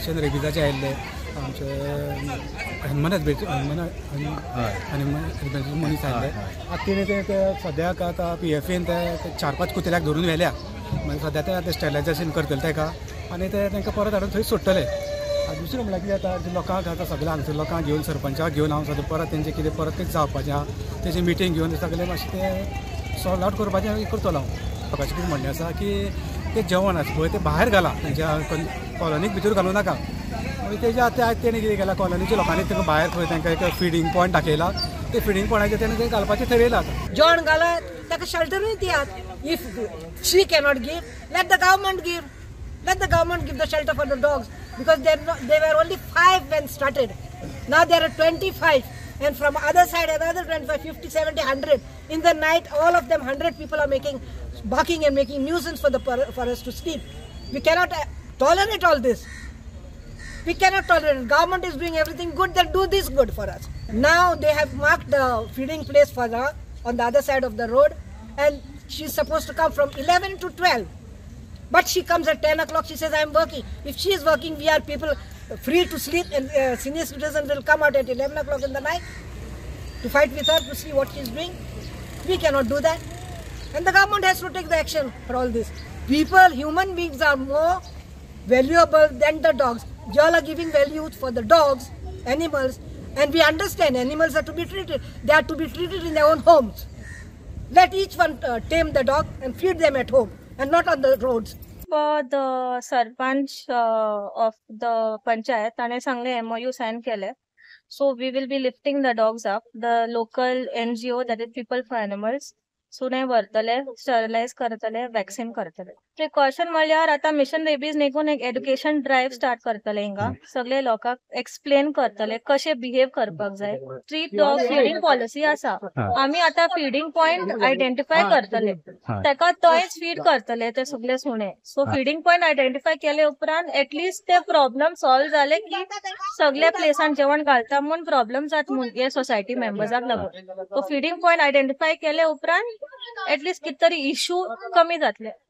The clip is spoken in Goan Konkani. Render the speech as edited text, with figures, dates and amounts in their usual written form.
मिशन रेबिजाचे आयिल्ले आमचे हनुमान हनुमान हजबंडरी मनीस आयिल्ले. आतां तेणे ते ते सद्याक आतां पीएफएन ते चार पांच कुत्र्याक धरून व्हेल्या. मागीर सद्या ते आतां स्टरलायजेशन करतले तेका आनी ते तांकां परत हाडून थंय सोडटले. आनी दुसरें म्हणल्यार कितें जाता, लोकांक आतां सगळ्या हांगसर लोकांक घेवन, सरपंचाक घेवन हांव सद्या परत तेंचें कितें परत तें जावपाचें आहा तेजें मिटींग घेवन सगळें मातशें तें सॉल्व आवट करपाचें करतलो हांव. लोकांचें कितें म्हणणें आसा की तें जेवण आसा पळय तें भायर घालां, तेंच्या कॉलनीक भितर घालूं नाका. मागीर तेज्या आतां तेणें कितें केलां, कॉलनीच्या लोकांनी तांकां भायर खंय तांकां एक फिडींग पॉयंट दाखयला, ते फिडींग पॉयंटाचेर तेणें तें घालपाचें थरयलां. जेवण घालात, ताका शेल्टरूय दियात. If she cannot give, let the government give. Let the government give the shelter for the dogs, because they were only 5 when started. Now there are 25, and from other side another 25, 50, 70, 100. In the night, all of them 100 people are making barking and making nuisance for us to sleep. We cannot tolerate all this. We cannot tolerate it. Government is doing everything good, then do this good for us. Now they have marked the feeding place for her on the other side of the road, and she's supposed to come from 11 to 12. But she comes at 10 o'clock, she says, I am working. If she is working, we are people free to sleep, and senior citizens will come out at 11 o'clock in the night to fight with her, to see what she is doing. We cannot do that. And the government has to take the action for all this. People, human beings are more valuable than the dogs. You all are giving value for the dogs, animals, and we understand animals are to be treated. They are to be treated in their own homes. Let each one tame the dog and feed them at home and not on the roads. For the sarpanch of the panchayat, ताणें सांगलें एमओयू सायन केले. So we will be lifting the dogs up. The local NGO, that is People for Animals, सुणे व्हरतले, स्टरलायज करतले, वॅक्सिन करतले. प्रिकॉशन म्हणल्यार आतां मिशन रेबीज निघून एक एड्युकेशन ड्रायव्ह स्टार्ट करतले. हिंगा सगळे लोकांक एक्सप्लेन करतले कशे बिहेव करपाक जाय. स्ट्रीट डॉग फिडींग पॉलिसी आसा, आमी आतां फिडींग पॉयंट आयडेंटिफाय करतले, ताका थंयच फीड करतले ते सगळे सुणे. सो फिडींग पॉयंट आयडेंटिफाय केले उपरांत एटलिस्ट ते प्रॉब्लम सॉल्व जाले की सगळ्या प्लेसान जेवण घालता म्हूण प्रॉब्लम जात म्हूण हे सोसायटी मेंबर्साक लागून. सो फिडींग पॉयंट आयडेंटिफाय केले उपरांत एटलिस्ट कितें तरी इशू कमी जातले.